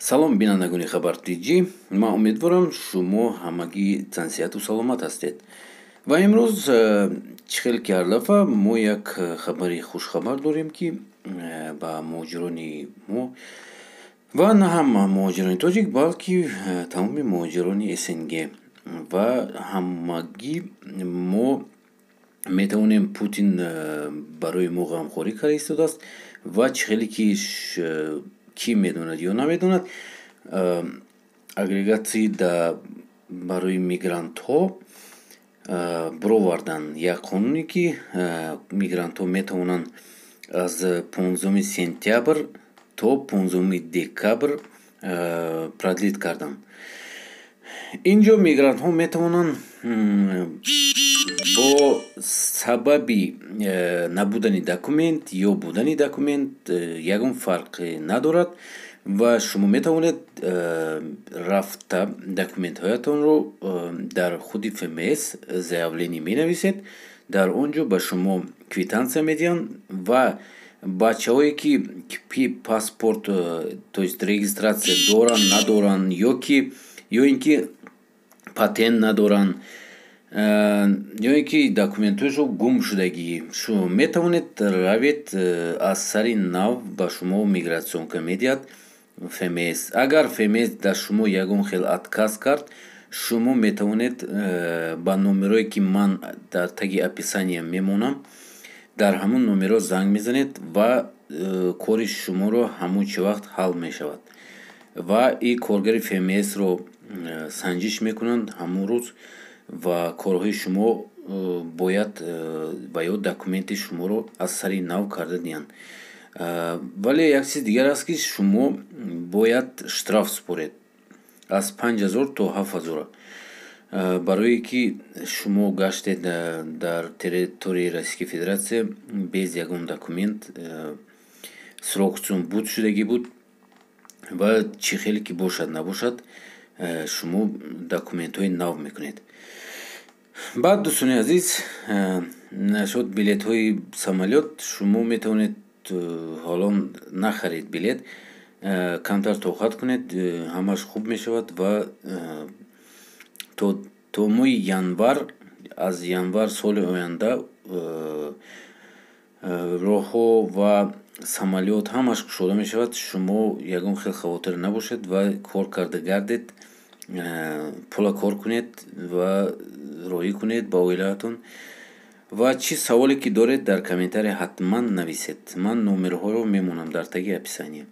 Салом, бинандагони Хабар Тҷ. Ман умедворам, шумо ҳамагӣ тансиҳату саломат ҳастед. Ва имрӯз, чӣ хел ки ҳар дафъа, мо як хабари хушхабар дорем, ки ба муҳоҷирони мо ва на ҳама муҳоҷирони тоҷик, балки тамоми муҳоҷирони СНГ ва ҳамагӣ мо метавонем. Путин барои мо ғамхорӣ карда истодааст ва чӣ хеле ки кӣ медонад ё намедонад, агрегатсия барои мигрантҳо бировардан як қонуне, ки мигрантҳо метавонанд аз 15 сентябр то 15 декабр продлить кардан. Ин ҷо мигрантҳо метавонанд бо сабаби набудани документ ё будани документ, ягон фарқе надорад, ва шумо метавонед рафта документҳоятонро дар худи ФМС заявление менависед, дар он ҷо ба шумо квитансия медиҳанд. Ва бачаҳое ки паспорт, то есть регистрация доранд, надоранд, ё ки ё ин ки патент надоранд, ё ин ки документҳояшо гум шудагӣ, шумо метавонед равед, аз сари нав ба шумо миграционка медиҳад ФМС. Агар ФМС дар шумо ягон хел отказ кард, шумо метавонед ба номерое, ки ман дар таги описания мемонам, дар ҳамон номерҳо занг мезанед ва кори шуморо ҳамон чӣ вақт ҳал мешавад. Ва и коргари ФМСро санҷиш мекунанд ҳамон рӯз ва корҳои шумо бояд ва ё документи шуморо аз сари нав карда диҳанд. Вале як чиз дигар аст, ки шумо бояд штраф супоред аз 5000 то 7000, барое ки шумо гаштед дар территорияи Российской Федерация без ягон документ, срокатон буд шудагӣ буд. Ва чӣ хеле ки бошад набошад, шумо документҳои нав мекунед. Баъд, дӯстони азиз, нашуд билетҳои самолёт. Шумо метавонед ҳоло нахаред билет, камтар тоқат кунед, ҳамаш хуб мешавад. Ва то моҳи январ, аз январ соли оянда роҳҳо ва самолёт ҳамаш кушода мешавад. Шумо ягон хел хавотир набошед ва кор карда гардед, пула кор кунед ва роҳӣ кунед ба оилаатон. Ва чӣ саволе ки доред, дар комментария ҳатман нависед. Ман номерҳоро мемонам дар таги описания.